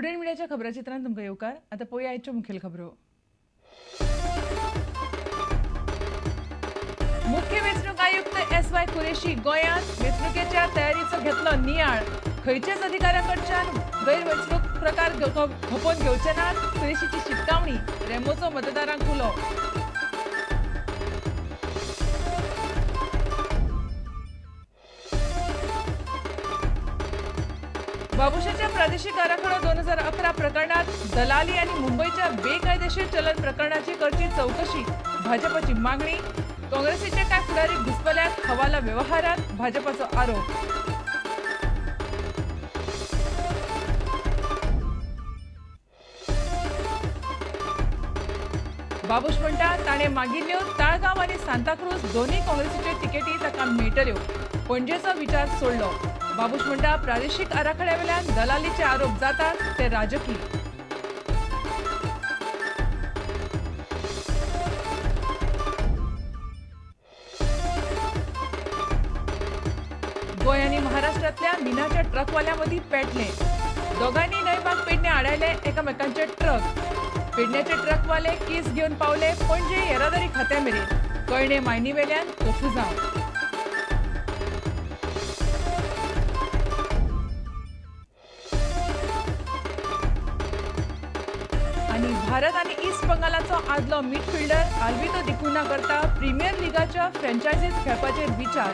Today मिडियाच्या खबराचित्रांत तुमकां येवकार. आतां पळोवया आयच्यो मुखेल खबरो. मुख्य वेंचणूक आयुक्त एस वाय कुरेशी गोंयांत वेंचणुकेच्या तयारीचो घेतलो नियाळ. खंयच्याच अधिकाऱ्याकडच्यान गैरवेंचणूक प्रकार खपोवन घेवचे नात, कुरेशीची शिटकावणी. रेमोचो मतदारांक उलो. बाबुशाच्या प्रादेशिक आराखडो 2011 प्रकरणात दलाली आणि मुंबईच्या बेकायदेशीर चलन प्रकरणाची करची चौकशी, भाजपची मागणी. काँग्रेसीचे काय फुडारी घुसपल्यात हवाला व्यवहारात, भाजपचो आरोप. बाबूश म्हणटा ताणें मागिल्ल्यो ताळगांव आनी सांताक्रूज दोनूय काँग्रेसीच्यो तिकेटी ताका मेळटल्यो. पणजेचो विचार सोडलो. बाबूश म्हणटा प्रादेशिक आराखड्यावेल्यान दलालीचे आरोप जातात ते राजकी. गोंय आनी महाराष्ट्रांतल्या मिनाच्या ट्रकवाल्यां मदीं पेटले. दोगांनी न्हंयबाग पेडणे आडायले एकामेकांचे ट्रक. पेडण्याचे ट्रकवाले केस घेवन पावले पणजे येरादारी खात्या मेरेन. कळणे मायनीवेल्यान कोफुजांव. भारत आनी ईस्ट बंगालाचो आदलो मिडफिल्डर आल्वितो डिकुन्हा करता प्रिमियर लिगाच्या फ्रँचायझीत खेळपाचेर विचार.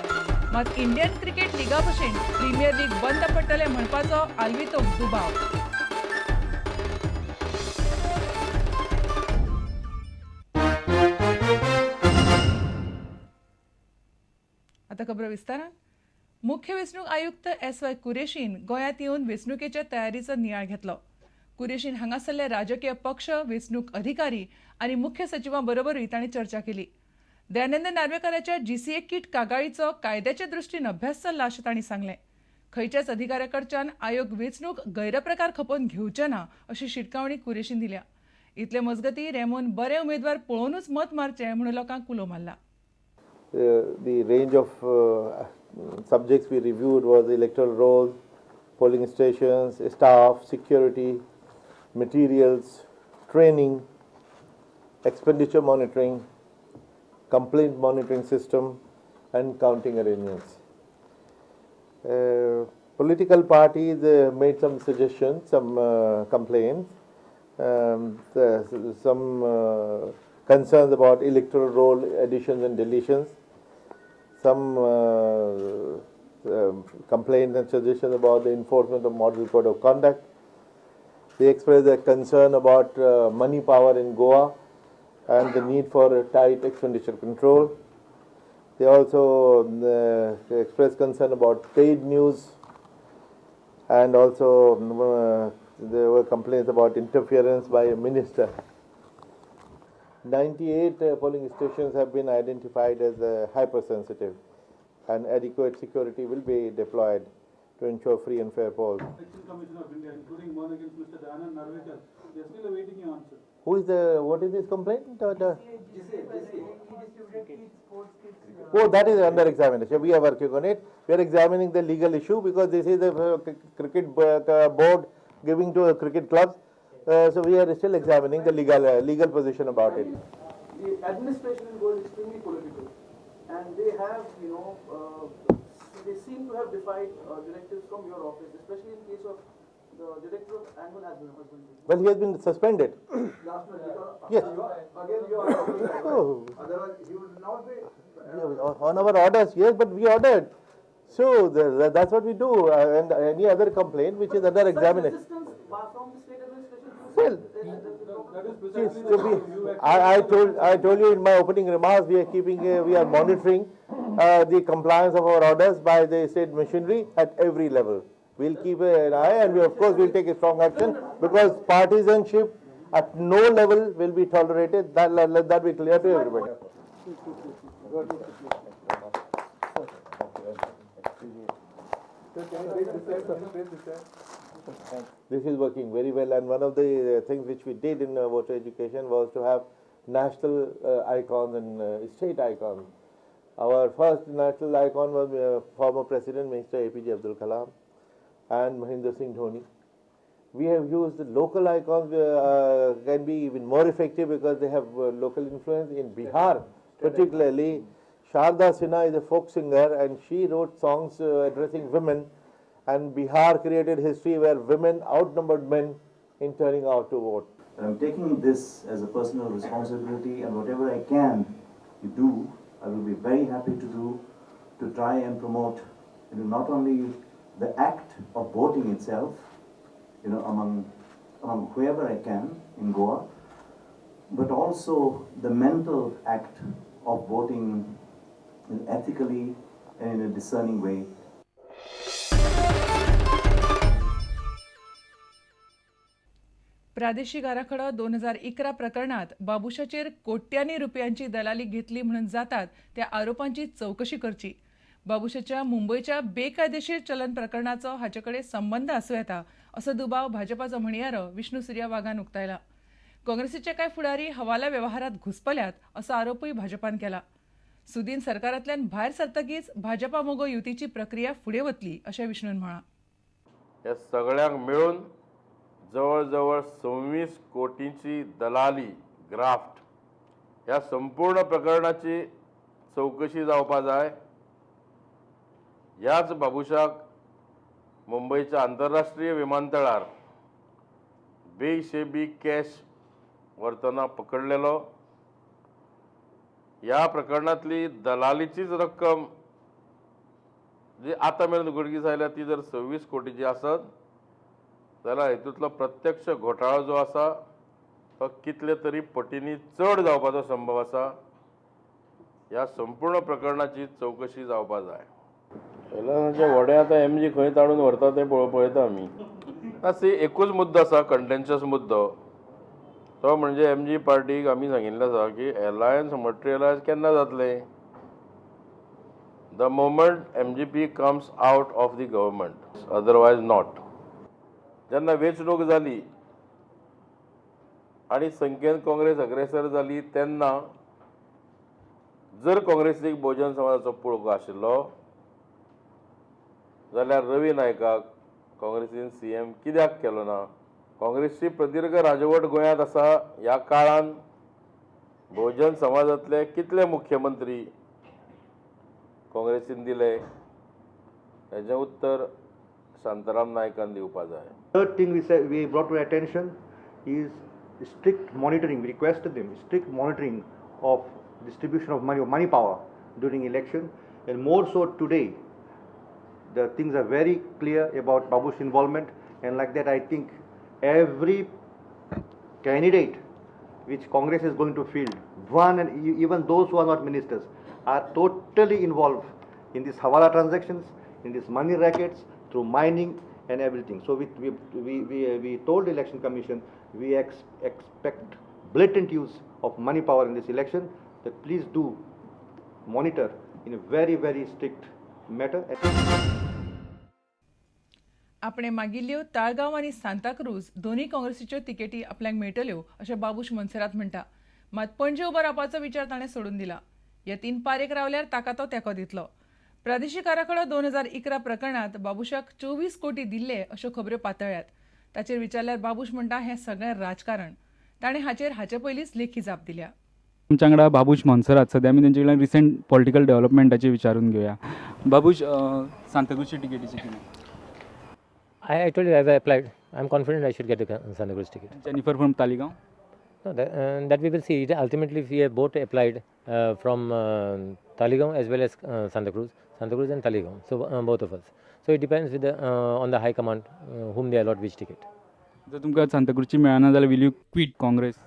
मात इंडियन क्रिकेट लिगा भशेन प्रिमियर लीग बंद पडटले म्हणपाचो आल्वितोक दुबाव. आतां खबरो विस्तारान. मुख्य वेंचणूक आयुक्त एस वाय कुरेशीन गोंयांत येवन वेंचणुकेच्या तयारीचो नियाळ घेतलो. कुरेशीन हांगासरले राजकीय पक्ष, वेंचणूक अधिकारी आनी मुख्य सचिवां बरोबरूय तांणी चर्चा केली. दयानंद नार्वेकाराच्या जीसीए किट कागाळीचो कायद्याच्या दृश्टीन अभ्यास चल्ला अशें तांणी सांगलें. खंयच्याच अधिकाऱ्याकडच्यान आयोग वेंचणूक गैरप्रकार खपोवन घेवचे ना अशी शिटकावणी कुरेशीन दिल्या. इतले मजगती रेमोन बरे उमेदवार पळोवनूच मत मारचें म्हणून लोकांक उलो मारला. The range of subjects we reviewed was electoral rolls, polling stations, staff, security, materials, training, expenditure monitoring, complaint monitoring system, and counting arrangements. Political parties made some suggestions, some complaints, some concerns about electoral roll additions and deletions, some complaints and suggestions about the enforcement of model code of conduct. They expressed their concern about money power in Goa and the need for tight expenditure control. They also expressed concern about paid news, and also there were complaints about interference by a minister. 98 polling stations have been identified as hypersensitive, and adequate security will be deployed to ensure free and fair polls. Election Commission of India, including one against Mr. Dayanand Narvekar, they are still awaiting your answer. Who is the, what is this complaint? Oh, that is under examination. We are working on it. We are examining the legal issue because this is the cricket board giving to cricket clubs. So we are still examining the legal position about it. The administration in Goa is extremely political, and they have, you know, they seem to have defied directives from your office, especially in case of the director of animal husbandry. Well, he has been suspended. Last month. Yes. Again, you are. Oh. Otherwise, he would not be. On our orders, yes, but we ordered. So that's what we do. And any other complaint which is under examination. From the state administration. Well, I told you in my opening remarks, we are keeping, we are monitoring the compliance of our orders by the state machinery at every level. We'll keep an eye, and we of course will take a strong action, because partisanship at no level will be tolerated. That let that be clear to everybody. This is working very well, and one of the things which we did in voter education was to have national icons and state icons. Our first national icon was former President Mr. APJ Abdul Kalam and Mahendra Singh Dhoni. We have used the local icons can be even more effective because they have local influence. In Bihar, particularly, Sharda Sinha is a folk singer and she wrote songs addressing women, and Bihar created history where women outnumbered men in turning out to vote. I'm taking this as a personal responsibility, and whatever I can do, I will be very happy to do, to try and promote, you know, not only the act of voting itself, you know, among whoever I can in Goa, but also the mental act of voting ethically and in a discerning way. प्रादेशिक आराखडो 2011 प्रकरणात बाबुशाचेर कोट्यांनी रुपयांची दलाली घेतली म्हणून जातात त्या आरोपांची चौकशी करची. बाबुशाच्या मुंबयच्या बेकायदेशीर चलन प्रकरणाचो हाचे कडेन संबंद आसूं येता असो दुबाव भाजपाचो म्हणयारो विष्णू सुर्या वाघान उक्तायला. काँग्रेसीचे कांय फुडारी हवाला व्यवहारात घुसपल्यात असो आरोपूय भाजपान केला. सुदीन सरकारांतल्यान भायर सरतकीच भाजपा मगो युतीची प्रक्रिया फुडें वतली अशें विष्णून म्हळां. ह्या सगळ्यांक मेळून जवळजवळ 26 कोटींची दलाली ग्राफ्ट ह्या संपूर्ण प्रकरणाची चौकशी जावपा जाय. ह्याच बाबुशाक मुंबयच्या आंतरराष्ट्रीय विमानतळार बेहिशेबी कॅश व्हरतना पकडलेलो. ह्या प्रकरणांतली दलालीचीच रक्कम जी आतां मेरेन उघडकीस आयल्या ती जर 26 कोटीची आसत जाल्यार हितूंतलो प्रत्यक्ष घोटाळो जो आसा तो कितले तरी पटींनी चड जावपाचो संभव आसा. ह्या संपूर्ण प्रकरणाची चौकशी जावपा जाय. एलायन्साचे व्हडें आतां एमजी खंय ताणून व्हरता तें पळयता आमी. सी एकूच मुद्दो आसा, कंटेन्शियस मुद्दो, तो म्हणजे एमजी पार्टीक आमी सांगिल्लें आसा की एलायन्स मटेरियलायज केन्ना जातलें? The moment MGP comes out of the government, otherwise not. जेन्ना वेंचणूक जाली आनी संख्येन काँग्रेस अग्रेसर जाली तेन्ना जर काँग्रेसीक बहुजन समाजाचो पुळको आशिल्लो जाल्यार रवी नायकाक काँग्रेसीन सीएम कित्याक केलो ना? काँग्रेसची प्रदीर्घ राजवट गोंयांत आसा. ह्या काळान बहुजन समाजांतले कितले मुख्यमंत्री काँग्रेसीन दिले हेजें उत्तर शांताराम नायकान दिवपा जाय. Third thing we said, we brought to attention is strict monitoring. We requested them strict monitoring of distribution of money, money power during election, and more so today. The things are very clear about Babu's involvement, and like that, I think every candidate which Congress is going to field, one and even those who are not ministers, are totally involved in these hawala transactions, in these money rackets, through mining and everything. So we told the Election Commission we expect blatant use of money power in this election, that please do monitor in a very, very strict matter. आपणे मागिल्ल्यो ताळगांव आनी सांताक्रूज दोनूय काँग्रेसीच्यो तिकेटी आपल्याक मेळटल्यो अशें बाबूश मोन्सेरात म्हणटा. मात पणजे उबो रावपाचो विचार ताणें सोडून दिला. यतीन पारेख रावल्यार ताका तो तेंको दितलो. प्रादेशिक आराखडो 2011 प्रकरणात बाबूशाक 24 कोटी दिल्ले अश्यो खबऱ्यो पातळ्ळ्यात. ताचेर विचारल्यार बाबूश म्हणटा हें सगळें राजकारण. ताणें हाचेर हाचे पयलींच लेखी जाप दिल्या. आमच्या वांगडा बाबूश मोन्सेरात सद्या आमी तेंचे कडल्यान रिसंट पॉलिटिकल डेव्हलपमेंटाचेर विचारून घेवया. बाबूश, सांताक्रूजची तिकेटीची कितें? I told you I have applied. I am confident I should get the Santa Cruz ticket. Jennifer from Taleigao? No, that we will see. Ultimately, we have both applied from Taleigao as well as Santa Cruz and Taleigao. So both of us. So it depends with the, on the high command whom they allot which ticket. जर तुमकां सांताक्रूजची मेळना जाल्यार will you quit Congress?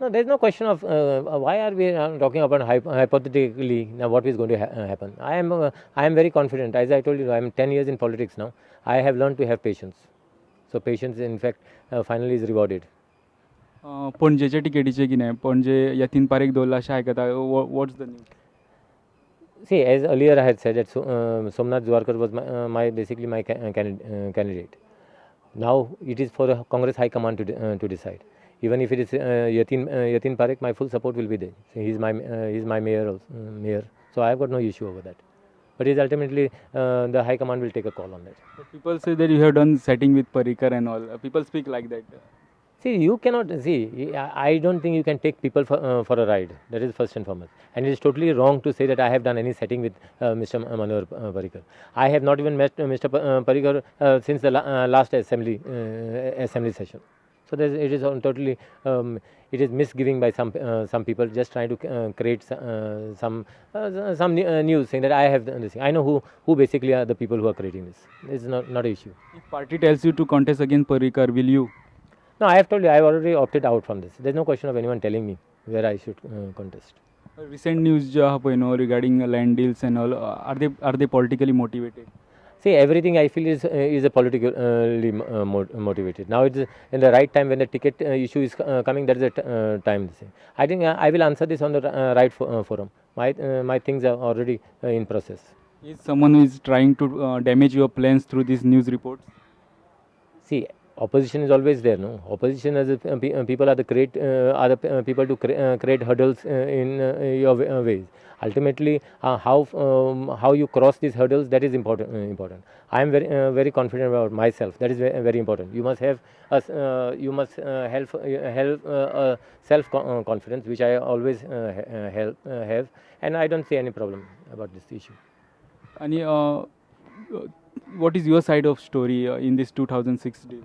No, there is no question of why are we talking about hypothetically now what is going to happen. I am very confident. As I told you, I am 10 years in politics now. I have learned to have patience. So patience, in fact, finally is rewarded. पणजेचे टिकेटीचे कितें? पणजे यतीन पारेख दवरला अशें आयकता. What's the news? See, as earlier I had said that Somnath Juwarkar was basically my candidate. Now it is for the Congress High Command to decide. Even if it is Yatin Parekh, my full support will be there. So he is my mayor also, mayor. So I have got no issue over that. But But it is ultimately the High Command will take a call on that. But people say that you have done setting with Parrikar and all. People speak like that. See, you cannot, see, I don't think you can take people for a ride. That is first and foremost. And it is totally wrong to say that I have done any setting with Mr. Manohar Parrikar. I have not even met Mr. Parrikar since the last assembly session. So it is totally, it is misgiving by some people just trying to create some news saying that I have done this thing. I know who basically are the people who are creating this. It's not an issue. If party tells you to contest against Parrikar, will you? No, I have told you, I have already opted out from this. There is no question of anyone telling me where I should contest. Recent news regarding land deals and all, are they politically motivated? See, everything I feel is a politically motivated. Now it's in the right time when the ticket issue is coming, that is the time. I think I will answer this on the right forum. My things are already in process. Is someone who is trying to damage your plans through these news reports? See, opposition is always there, no? Opposition as people are the people to create hurdles in your ways. Ultimately, how you cross these hurdles, that is important. I am very very confident about myself. That is very important. You must have self confidence, which I always have, and I don't see any problem about this issue. And what is your side of story in this 2006 deal?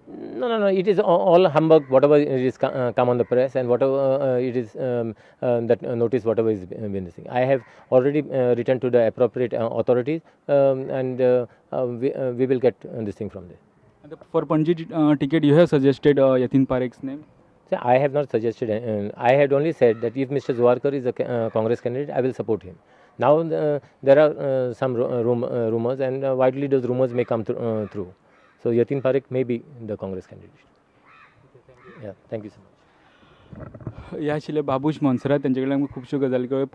No, no, no. It is all humbug. Whatever it is come on the press and whatever it is that notice, whatever is been this thing. I have already written to the appropriate authorities, and we will get this thing from there. And for Panji ticket, you have suggested Yatin Parekh's name. So I have not suggested. I had only said that if Mr. Zuarkar is a Congress candidate, I will support him. Now there are some rumors, and widely those rumors may come through. So Yatin Parekh may be the Congress candidate. Okay, thank you. Yeah, thank you so much. ह्या आशिल्ले बाबूश मोन्सेरात, तेंचे कडल्यान आमकां खुबश्यो गजाली कळ्ळ्यो.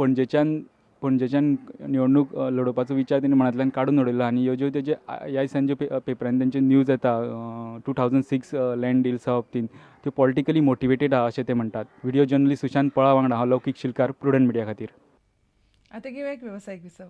पणजेच्यान निवडणूक लडोवपाचो विचार तेणी मनांतल्यान काडून उडयलो आनी ह्यो ज्यो तेजे ह्या दिसांनी ज्यो पेपरांनी तेंच्यो न्यूज येता 2006 लँड डिल्सा बाबतीन त्यो पॉलिटिकली मोटिवेटेड आहा अशें ते म्हणटात. व्हिडिओ जर्नलिस्ट सुशांत पळा वांगडा हांव लौकीक शिलकार, प्रुडंट मिडिया खातीर. आतां घेवया एक वेवसायीक विसव.